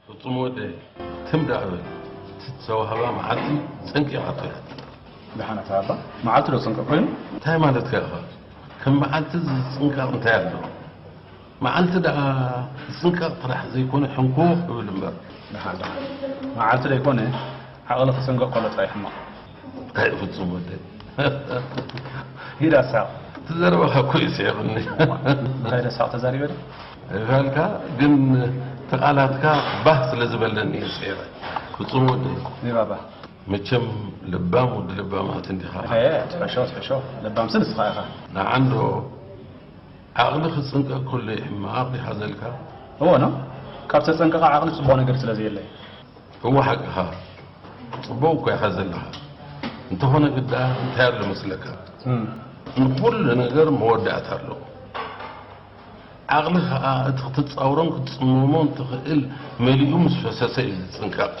ፍጹም ወደይ፣ ትም ደኣ በል። እቲ ዝተዋህባ መዓልቲ ጸንቂቓቶ እያ። ደሓን ኣታ ኣባ፣ መዓልቲ ዶ ጽንቀቕ ኮይኑ? እንታይ ማለትካ ኢኻ? ከም መዓልቲ ዝጽንቀቕ እንታይ ኣሎ? መዓልቲ ደኣ ዝጽንቀቕ ጥራሕ ዘይኮነ ሕንኩኽ ክብል እምበር። ደሓን ደሓን፣ መዓልቲ ደይኮነ ዓቕሊ ክጽንቀቕ ከሎ ጥራይ ሕማቕ። እንታይ ፍጹም ወደይ። ሂድ ኣሳቕ። እቲ ዘረባኻ እኮ እዩ ስሒቕኒ። እንታይ ደሳቕ ተዛሪበ ዶ? ኢልካ ግን እቲ ቃላትካ ባህ ስለ ዝበለኒ እየ ስሒቐ። ፍጹም ወደይ። ኒባባ። መቸም ለባም ወዲ ለባማት እንዲኻ። እኸ ትሕሾ ትሕሾ ለባምሲ ንስኻ ኢኻ። ንዓንዶ ዓቕሊ ክጽንቀቅ ከሎ እዩ ሕማቕ ዲኻ ዘልካ? እወ ነው። ካብ ተጸንቀቐ ዓቕሊ ጽቡቕ ነገር ስለ ዘየለ እዩ። እወ ሓቅኻ። ጽቡቕ እኮ ኢኻ ዘለኻ። እንተኾነ ግዳ እንታይ ኣሎ መስለካ? እም። ንኹሉ ነገር መወዳእታ ኣለዎ። ዓቕሊ ኸኣ እቲ ክትጻውሮን ክትጽመሞን ትኽእል መሊኡ ምስ ፈሰሰ እዩ ዝጽንቀቕ።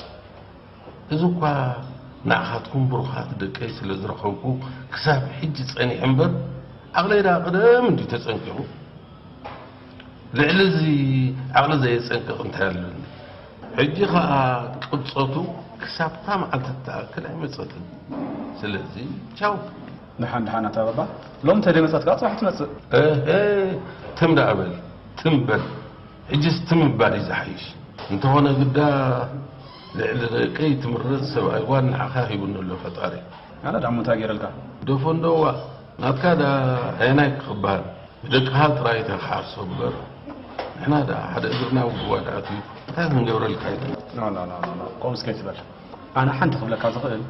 እዚ እኳ ንዓኻትኩም ብሩኻት ደቀይ ስለ ዝረኸብኩ ክሳብ ሕጂ ጸኒሐ እምበር፣ ዓቕለይ ደኣ ቀደም እንድዩ ተጸንቂቑ። ልዕሊ እዚ ዓቕሊ ዘየጸንቅቕ እንታይ ኣሎኒ? ሕጂ ኸኣ ቅብጸቱ ክሳብታ መዓልቲ ትኣክል ኣይመጸትን። ስለዚ ቻው። ደሓን ደሓን ኣታ ባባ፣ ሎሚ እንተደይመጸት ከኣ ጽባሕ ትመጽእ። እህ፣ ትም ደኣ በል፣ ትም በል። ሕጅስ ትም ምባል እዩ ዝሓይሽ። እንተኾነ ግዳ ልዕሊ ደቀይ ትምረጽ ሰብኣይ ጓል ንዓኻ ሂቡኒ ኣሎ ፈጣሪ። ኣነ ደኣ እሞ እንታይ ገይረልካ? ደፎ እንዶ ዋእ፣ ናትካ ደኣ ኣየናይ ክበሃል? ብደቅኻ ጥራይ ኢኻ ክሓርሶ እምበር፣ ንሕና ደኣ ሓደ እግርና ኣብ ጉድጓድ ኣትዩ እንታይ ክንገብረልካ ኢና? ኖ፣ ኖ፣ ኖ፣ ኖ፣ ኖ፣ ከምኡስ ከይትበል። ኣነ ሓንቲ ክብለካ ዝኽእል፣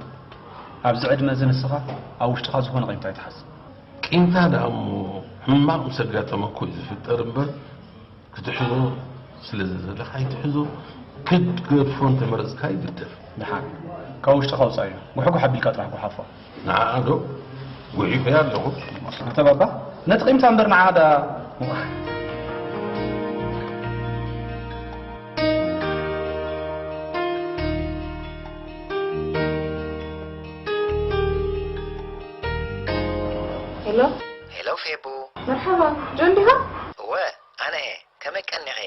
ኣብዚ ዕድመ እዚ ንስኻ ኣብ ውሽጥኻ ዝኾነ ቂምታ ኣይትሓዝ። ቂምታ ደኣ እሞ ሕማቕ ምስ ኣጋጠመ እኮ እዩ ዝፍጠር እምበር፣ ክትሕዞ ስለ ዝደለኻ ኣይትሕዞ፣ ክትገድፎ እንተመረጽካ ይግደፍ። ደሓን፣ ካብ ውሽጥኻ ኣውጽኣዮ። ጉሕጉሕ ኣቢልካ ጥራሕ ጉሓፎ። ንዓኣ ዶ ጉሒፈያ ኣለኹ? ኣታ ባባ፣ ነቲ ቂምታ እምበር ንዓኣ ደኣ። ሄሎ። ሄሎ ፌቡ። መርሓባ፣ ጆን ዲኻ? እወ፣ ኣነ እየ። ከመይ ቀኒኺ?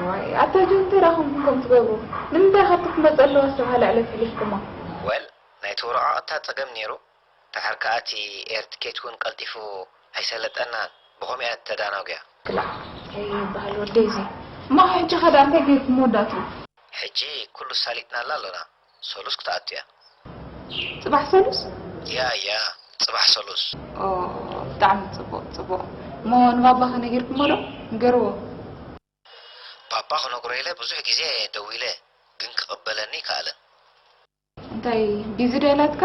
ዋይ፣ ኣታ ጆን፣ እንታይ ደኣ ከምኡ ከምኡ ትገብሩ? ንምንታይ ኢኻ እቲ ክመጽእ ኣለዎ ዝተባህለ ዕለት ሕሊፍኩሞ? ወል፣ ናይ ተውረቓቕታ ጸገም ነይሩ። ደሓር ከኣ እቲ ኤር ትኬት እውን ቀልጢፉ ኣይሰለጠናን። ብኸምኡ እያ ተዳናጒያ። ክላእ ከይበሃል ወደይ እዚ። እሞ ሕጂ ኸ ደኣ እንታይ ጌርኩም መወዳእትኡ? ሕጂ ኩሉ ኣሳሊጥናላ ኣሎና። ሰሉስ ክትኣቱ እያ። ጽባሕ ሰሉስ? እያ እያ፣ ጽባሕ ሰሉስ። ኦ፣ ብጣዕሚ ጽቡቕ፣ ጽቡቕ። እሞ ንባባኸ ነጊርኩሞ ዶ? ንገርዎ። ባባ ክነግሮ ኢለ ብዙሕ ግዜ ደዊለ፣ ግን ክቕበለኒ ኣይከኣለን። እንታይ ቢዚ ዶ ኢላትካ?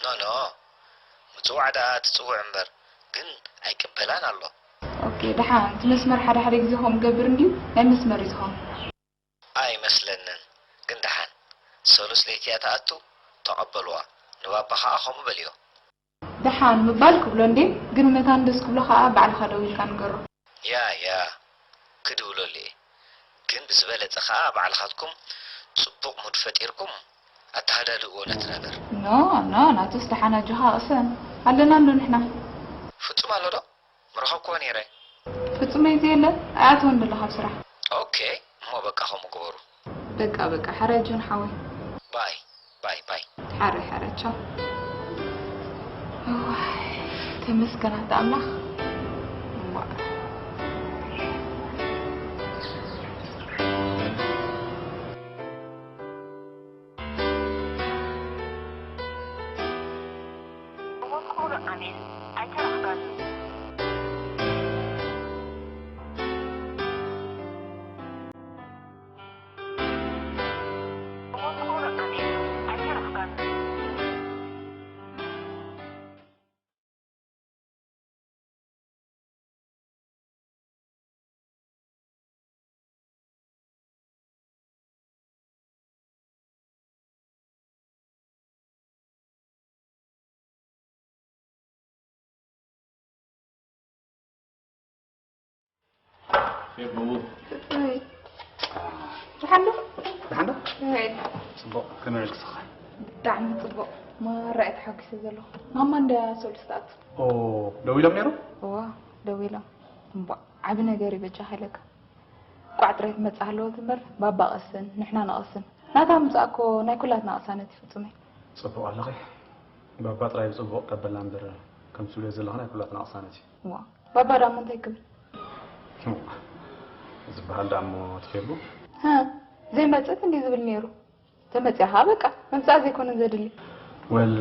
ኖ ኖ፣ ምጽዋዕ ደኣ ትጽውዕ እምበር፣ ግን ኣይቅበላን ኣሎ። ኦኬ፣ ደሓን። እቲ መስመር ሓደ ሓደ ግዜ ከምኡ ይገብር እንድዩ፣ ናይ መስመር እዩ ዝኸውን። ኣይመስለንን፣ ግን ደሓን። ሰሉስ ለይቲ እያ ትኣቱ፣ ተቐበልዋ። ንባባ ኸኣ ከምኡ በልዮ። ደሓን ምባል ክብሎ እንድየ፣ ግን መታን ደስ ክብሎ ኸኣ ባዕልኻ ደዊልካ ንገሮ። ያ ያ ክድውለሉ እየ። ግን ብዝበለጸ ኸኣ ባዕልኻትኩም ጽቡቕ ሙድ ፈጢርኩም ኣተሃዳድእዎ ነቲ ነገር። ኖ ኖ ናቱስ ደሓን ኣጆኻ ቅሰን ኣለና እንዶ ንሕና። ፍጹም ኣሎ ዶ? ምረኸብክዎ ነይረ። ፍጹመይ ዘየለ ኣይኣተወን ደሎ ካብ ስራሕ። ኦኬ እሞ በቃ ከምኡ ግበሩ። በቃ በቃ ሓራይ ጆን ሓወይ። ባይ ባይ ባይ። ሓራይ ሓራይ ቻው። እዋይ ተመስገን ኣታ ኣምላኽ። እዋእ። ፌቡ። ደሓን ዶ? ደሓን ዶ? ጽቡቕ፣ ከመይ ውዒልኪ ስኻ? ብጣዕሚ ጽቡቕ። ማራ እየ ተሓጒሰ ዘለኹ። ማማ እንድያ ሰሉስ ትኣቱ። ኦ፣ ደው ኢሎም ነይሮም? እወ፣ ደው ኢሎም። እምቧእ፣ ዓቢ ነገር እዩ በጃኻ ኢለካ። ቋዕ ጥራይ ትመጽእ ሃለወት እምበር፣ ባባ ቀስን፣ ንሕና ንቐስን። ናታ ምምጻእ እኮ ናይ ኩላትና ቅሳነት እዩ ፍጹመይ። ጽቡቕ ኣለኺ። ባባ ጥራይ ብጽቡቕ ቀበልና እምበር፣ ከም ትብልዮ ዘለኺ ናይ ኩላትና ቅሳነት እዩ። ዋ፣ ባባ ዳሞ እንታይ ክብል? ዝበሃል ዳሞ ትፌቡ? ሃ፣ ዘይመጽእ እንዲ ዝብል ነይሩ። ተመጺኣ ኸኣ በቃ፣ ምምጻእ ዘይኮነን ዘድሊ። ወል፣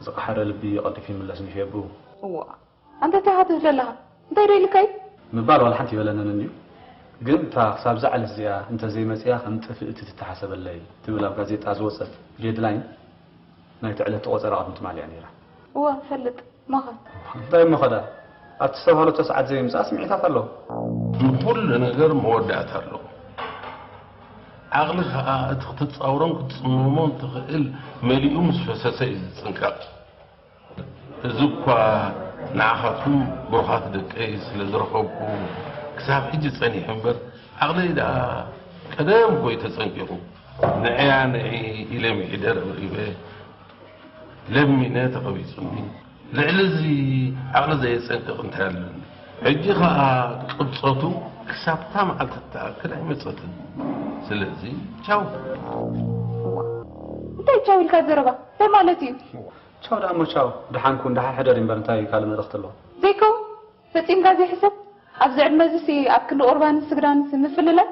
ዝቐሓረ ልቢ ቀልጢፉ ይምለስ ንፌቡ። እዋ፣ ኣንታ እንታይ ኢኻ ትብል ዘለኻ? እንታይ ዶ ኢልካ እዩ? ምባል ዋላ ሓንቲ ይበለንን እንድዩ። ግን እታ ክሳብ እዛ ዕለት እዚኣ እንተ ዘይመጺኣ ከም ጥፍእቲ ትተሓሰበለይ ትብል ኣብ ጋዜጣ ዝወጸት ዴድላይን ናይቲ ዕለት ተቖጸራ ቅድሚ ትማሊ እያ ነይራ። እዋ፣ እፈልጥ። ማኻ። እንታይ እሞ ኸዳ? ኣብቲ ዝተባህለቶ ሰዓት ዘይምምጻእ ስምዒታት ኣለዎ። ንኹሉ ነገር መወዳእታ ኣለዎ። ዓቕሊ ኸኣ እቲ ክትጻወሮን ክትጽመሞን ትኽእል መሊኡ ምስ ፈሰሰ እዩ ዝጽንቀቕ። እዚ እኳ ንዓኻትኩም ብሩኻት ደቀይ ስለ ዝረኸብኩ ክሳብ ሕጂ ጸኒሑ እምበር፣ ዓቕለይ ደኣ ቀደም እኮ እዩ ተጸንቂቑ። ንዕያ ንዒ ኢለ ምሒደር ኣምሪበ ለሚነ ተቐቢጹኒ። ልዕሊ እዚ ዓቕሊ ዘየጸንቅቕ እንታይ ኣለኒ? ሕጂ ኸኣ ቅብጸቱ ክሳብታ መዓልቲ ትኣክል ኣይመጸትን። ስለዚ ቻው። እዋ፣ እንታይ ቻው ኢልካ ዘረባ? እንታይ ማለት እዩ? ቻው ደኣ እሞ ቻው፣ ደሓን ኩን፣ ደሓን ሕደር እምበር እንታይ ካልእ መልእኽቲ ኣለዎ? ዘይከውን፣ ፈጺምካ ዘይሕሰብ። ኣብዚ ዕድመ እዚሲ ኣብ ክንዲ ቁርባንን ስግዳንስ ምፍልላይ?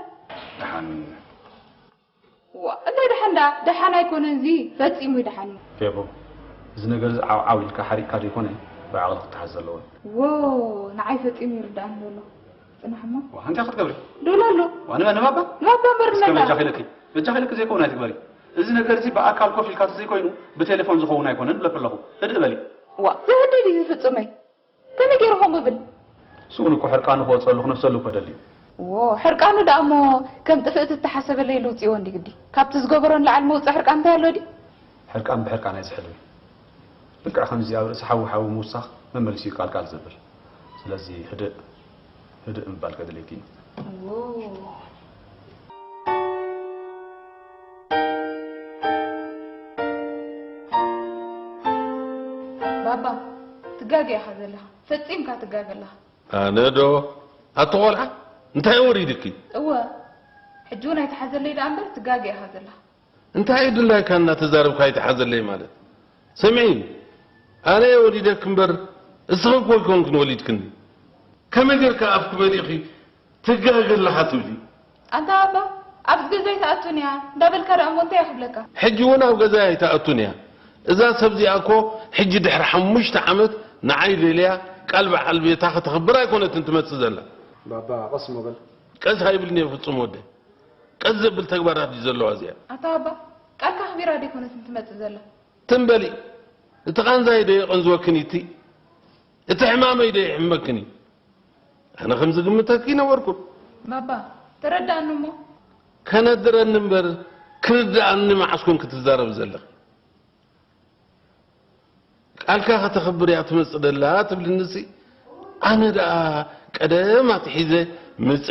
ደሓን። ዋ፣ እንታይ ደሓን ደኣ? ደሓን ኣይኮነን፣ እዚ ፈጺሙ ደሓን እዩ። ፌቦ፣ እዚ ነገር እዚ ዓው ዓው ኢልካ ሓሪቕካ ዘይኮነ፣ ብዓቕሊ ክተሓዝ ዘለዎ። ዎ፣ ንዓይ ፈጺሙ ይርድኣኒ ዘሎ። ጽናሕ እሞ። ዋ፣ እንታይ ክትገብሪ? ዶል ኣሎ። ዋ፣ ንመን? ንባባ? ንባባ እምበር እስከ ንመን? በጃኺ ኢለኪ፣ በጃኺ ኢለኪ ዘይከውን ኣይትግበሪ። እዚ ነገር እዚ ብኣካል ኮፍ ኢልካ ተዘይኮይኑ ብቴሌፎን ዝኸውን ኣይኮነን ብለኪ ኣለኹ። ህድእ በሊ። ዋ፣ ዘህድእ ድዩ ዝፍጹመይ? ከመይ ገይሩ ከምኡ ይብል? ስኡን እኮ ሕርቃኑ ክወጸሉ ክነፍሰሉ እኮ ደልዩ። ዎ፣ ሕርቃኑ ደኣ እሞ ከም ጥፍእቲ እተሓሰበለይ ልውጽእዎ እንዲ ግዲ። ካብቲ ዝገበሮ ንላዕሊ መውጽእ ሕርቃን እንታይ ኣሎ ድዩ? ሕርቃን ብሕርቃን ኣይዝሕልን። ልክዕ ከምዚ ኣብ ርእሲ ሓዊ ሓዊ ምውሳኽ መመሊሱ እዩ ቃልቃል ዘብል። ስለዚ ህድእ፣ ህድእ ምባል ከድልየኪ እዩ። ዎ። ባባ፣ ትጋገ ኢኻ ዘለኻ። ፈጺምካ ትጋገ ኣለኻ። ኣነ ዶ? ኣቲ ቆልዓ፣ እንታይ ወሪድኪ? እወ፣ ሕጂ እውን ኣይትሓዘለይ ደኣ እምበር ትጋገ ኢኻ ዘለኻ። እንታይ ድላይካ እናተዛረብካ ኣይትሓዘለይ ማለት? ስምዒ፣ ኣነ እየ ወሊደኪ እምበር እስኺ እኮ ኣይኮንክን ወሊድክኒ። ከመይ ጌርካ ኣፍኪ መሊእኺ ትጋገ ኣለኻ ትብሊ? ኣንታ ኣባ፣ ኣብዚ ገዛ ኣይትኣቱን እያ እንዳበልካ ደኣ እሞ እንታይ እየ ክብለካ? ሕጂ እውን ኣብ ገዛይ ኣይትኣቱን እያ። እዛ ሰብ እዚኣ እኮ ሕጂ ድሕሪ ሓሙሽተ ዓመት ንዓይ ደልያ ቃል በዓል ቤታ ከተኽብር ኣይኮነትን ትመጽእ ዘላ። ባባ፣ ቀስ እሞ በል። ቀስ ኣይብልን እየ ፍጹም ወደይ። ቀስ ዘብል ተግባራት እዩ ዘለዋ እዚኣ። ኣታ ኣባ፣ ቃልካ ኣኽቢራ ደይኮነትን ትመጽእ ዘላ? ትም በሊ። እቲ ቃንዛይ ዶ የቐንዝወክን እቲ? እቲ ሕማመይ ዶ የሕመክን እዩ? ኣነ ከም ዝግምተኪ ነበርኩን። ባባ፣ ተረዳእኒ እሞ። ከነድረኒ እምበር ክርድኣኒ መዓስ ኮንኪ ትዛረቢ ዘለኺ? ቃልካ ከተኽብር እያ ትመጽእ ደላ ትብልንሲ፣ ኣነ ደኣ ቀደም ኣትሒዘ ምጺ፣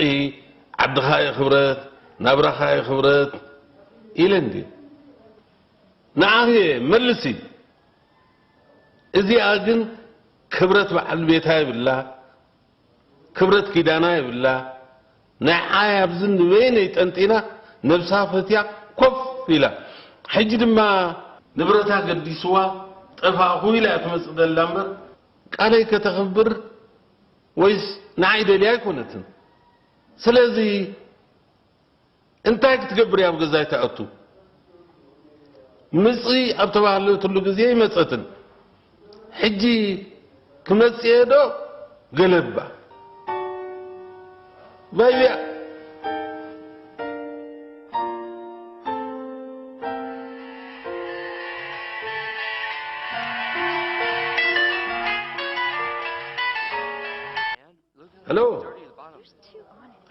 ዓድኻ እየ ክብረት፣ ናብራኻ እየ ክብረት ኢለ እንድየ። ንዓኺ እየ መልሲ። እዚኣ ግን ክብረት በዓል ቤታ የብላ፣ ክብረት ኪዳና የብላ። ንዓይ ኣብዚ ንበይነይ ጠንጢና ነብሳ ፈትያ ኮፍ ኢላ። ሕጂ ድማ ንብረታ ገዲስዋ ጠፋእኹ ኢላ እያ ትመጽእ ዘላ እምበር ቃለይ ከተኽብር ወይስ ንዓይ ደልያ ኣይኮነትን። ስለዚ እንታይ ክትገብር እያ ኣብ ገዛይ ትኣቱ? ምጺ ኣብ ተባህለትሉ ግዜ ኣይመጸትን። ሕጂ ክመጽእ እየ ዶ? ገለባ። ባይ ቢያ። ሄሎ።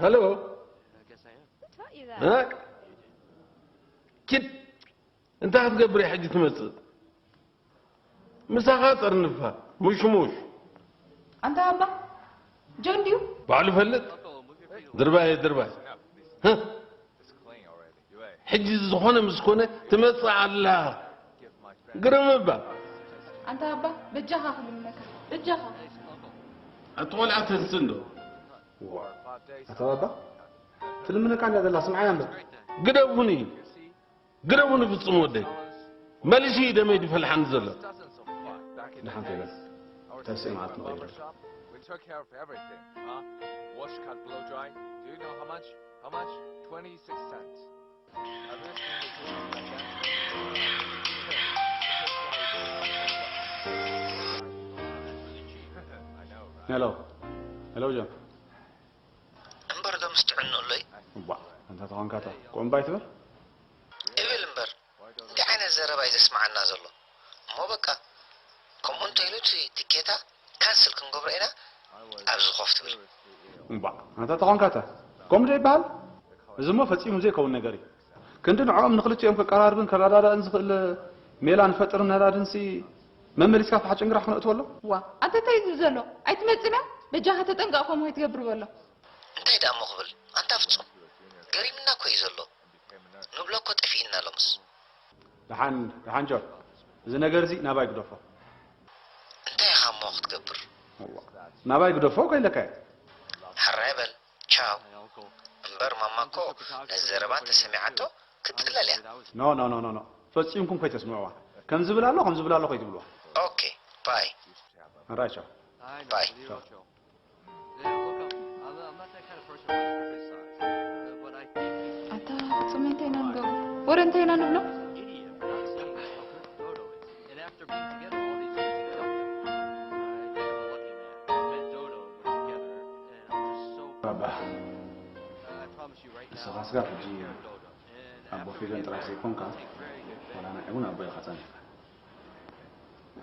ሄሎ። እ? ኪድ። እንታይ ክትገብር እያ ሕጂ ትመጽእ? ምሳኻ ጠርንፋ፣ ሙሽሙሽ። ኣንታ ኣባ፣ ጆን ድዩ? ባዕሉ ፈልጥ። ድርባየ፣ ድርባይ። ህህ። ሕጂ ዝኾነ ምስ ኮነ ትመጽእ ኣላ። ግርም እባ። ኣንታ ኣባ፣ በጃኻ ክልምነካ፣ በጃኻ። ኣቲ ቆልዓ ተንስ እንዶ። ዋ፣ ኣታ ባባ? ትልምነካ እንድያ ዘላ፣ ስምዓያ እምበር። ግደፉኒ፣ ግደፉኒ ፍጹም ወደይ። መሊሱ እዩ ደመይ ዝፈልሓኒ ዘሎ። ደሓን ከይበል። ተስዒ መዓልቲ ንቐይር። We took care of everything, huh? Wash, cut, blow, dry. Do you know how much? How much? Twenty-six cents. Have you seen the twenty-six cents? I know, right? ሄሎ። ሄሎ፣ ጆን። እምበር ዶ ምስ ጥዕንኡ ኣሎ'ዩ? እዋእ፣ ኣንታ ተኾንካ እታ ቆምባይ ትብል? እብል እምበር፣ እንታይ ዓይነት ዘረባ እዩ ዘስምዓና ዘሎ? እሞ በቃ፣ ከምኡ እንተኢሉ እቲ ትኬታ ካንስል ክንገብሮ ኢና፣ ኣብዚ ኮፍ ትብል። እምባእ፣ ኣንታ ተኾንካ እታ፣ ከምኡ ዶ ይበሃል? እዚ እሞ ፈጺሙ ዘይከውን ነገር እዩ። ክንዲ ንዕኦም ንኽልቲኦም ከቀራርብን ከረዳዳእን ዝኽእል ሜላ ንፈጥርን ነዳድንሲ መመሊስካ ኣብ ሓጨንግራሕ ክነእትወሎም? ዋ፣ ኣንታ እንታይ እዩ ዝብል ዘሎ? ኣይትመጽእን እያ? በጃኻ ተጠንቀቕ ከምኡ ከይትገብር በሎ። እንታይ ደኣ እሞ ክብል? ኣንታ ፍጹም፣ ገሪምና እኮ እዩ ዘሎ። ንብሎ እኮ ጠፊእና ሎምስ። ደሓን፣ ደሓን ጆን፣ እዚ ነገር እዚ ናባይ ግደፎ። እንታይ ኢኻ እሞ ክትገብር? እዋ፣ ናባይ ግደፎ እኮ ኢለካ እየ። ሕራይ በል፣ ቻው። እምበር ማማ እኮ ነዚ ዘረባ እንተሰሚዓቶ ክትጥለል እያ። ኖ፣ ኖ፣ ኖ፣ ኖ፣ ኖ። ፈጺምኩም ከይተስምዕዋ። ከም ዝብል ኣሎ፣ ከም ዝብል ኣሎ ከይትብልዋ። ኦኬ፣ ባይ። ሕራይ ቻው። ባይ። ቻው። ኣታ ፍጹም እንታይ ኢና ንገብሮ? ወረ እንታይ ኢና ንብሎ? ባባ፣ ንስኻ ስጋብ ሕጂ ኣቦ ፌቨን ጥራሕ ዘይኮንካ፣ ዋላ ንዓይ እውን ኣቦ ኢኻ ጸኒሕካ።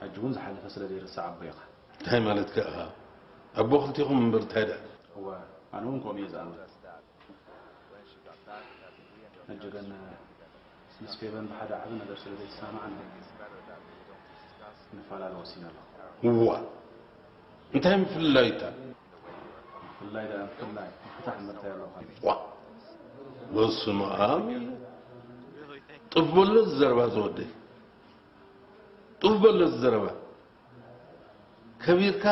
ሕጂ እውን ዝሓለፈ ስለ ዘይርሳዕ ኣቦ ኢኻ። እንታይ ማለትካ ኢኻ? ኣቦ ክልቴኹም እምበር እንታይ ደኣ? እወ፣ ኣነ እውን ከምኡ እየ ዝኣምን። ሕጂ ግን ምስ ፌቨን ብሓደ ዓቢ ነገር ስለ ዘይተሰማማዕና ንፈላለ ወሲነ ኣለኹ። እዋ፣ እንታይ ምፍልላይታ? ምፍልላይ ደኣ ምፍልላይ፣ ምፍታሕ እምበር እንታይ ኣለዎ? ዋ፣ በስመ ኣብ። ጡፍ በሎ ዝዘረባ ዝወደይ። ጡፍ በሎ ዝዘረባ። ከቢርካ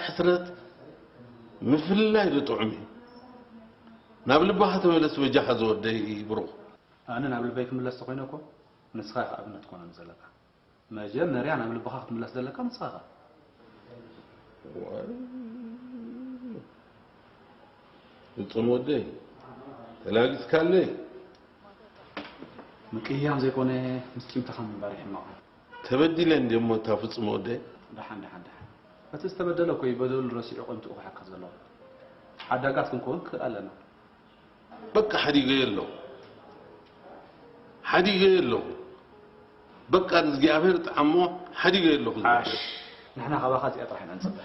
ሕስረት ምፍልላይ ዶ ጥዑም እዩ? ናብ ልብኻ ተመለስ በጃኻ ዝወደይ ብሩኽ። ኣነ ናብ ልበይ ክምለስ ተኾይነ እኮ ንስኻ ኢኻ ኣብነት ትኾነኒ ዘለካ። መጀመርያ ናብ ልብኻ ክትምለስ ዘለካ ንስኻ ኢኻ። ዋይ፣ ፍጹም ወደይ፣ ተላጊጽካለይ። ምቅያም ዘይኮነ ምስጢምትኻ ምንባር እዩ ሕማቕ። ተበዲለ እንድየ እሞ እታ ፍጹም ወደይ። ደሓን፣ ደሓን፣ ደሓን። እቲ ዝተበደለ እኮ እዩ በደሉ ረሲዑ ቅንጥኡ ክሕከ ዘለዎ። ሓዳጋት ክንከውን ክኽእል ኣለና። በቃ ሓዲገዮ ኣለኹ። ሓዲገዮ ኣለኹ። በቃ ንእግዚኣብሔር ጥዓሞ ሓዲገዮ ኣለኹ ዝበል። ዓሽ፣ ንሕና ካባኻ እዚኣ ጥራሕ ኢና ንጽበ።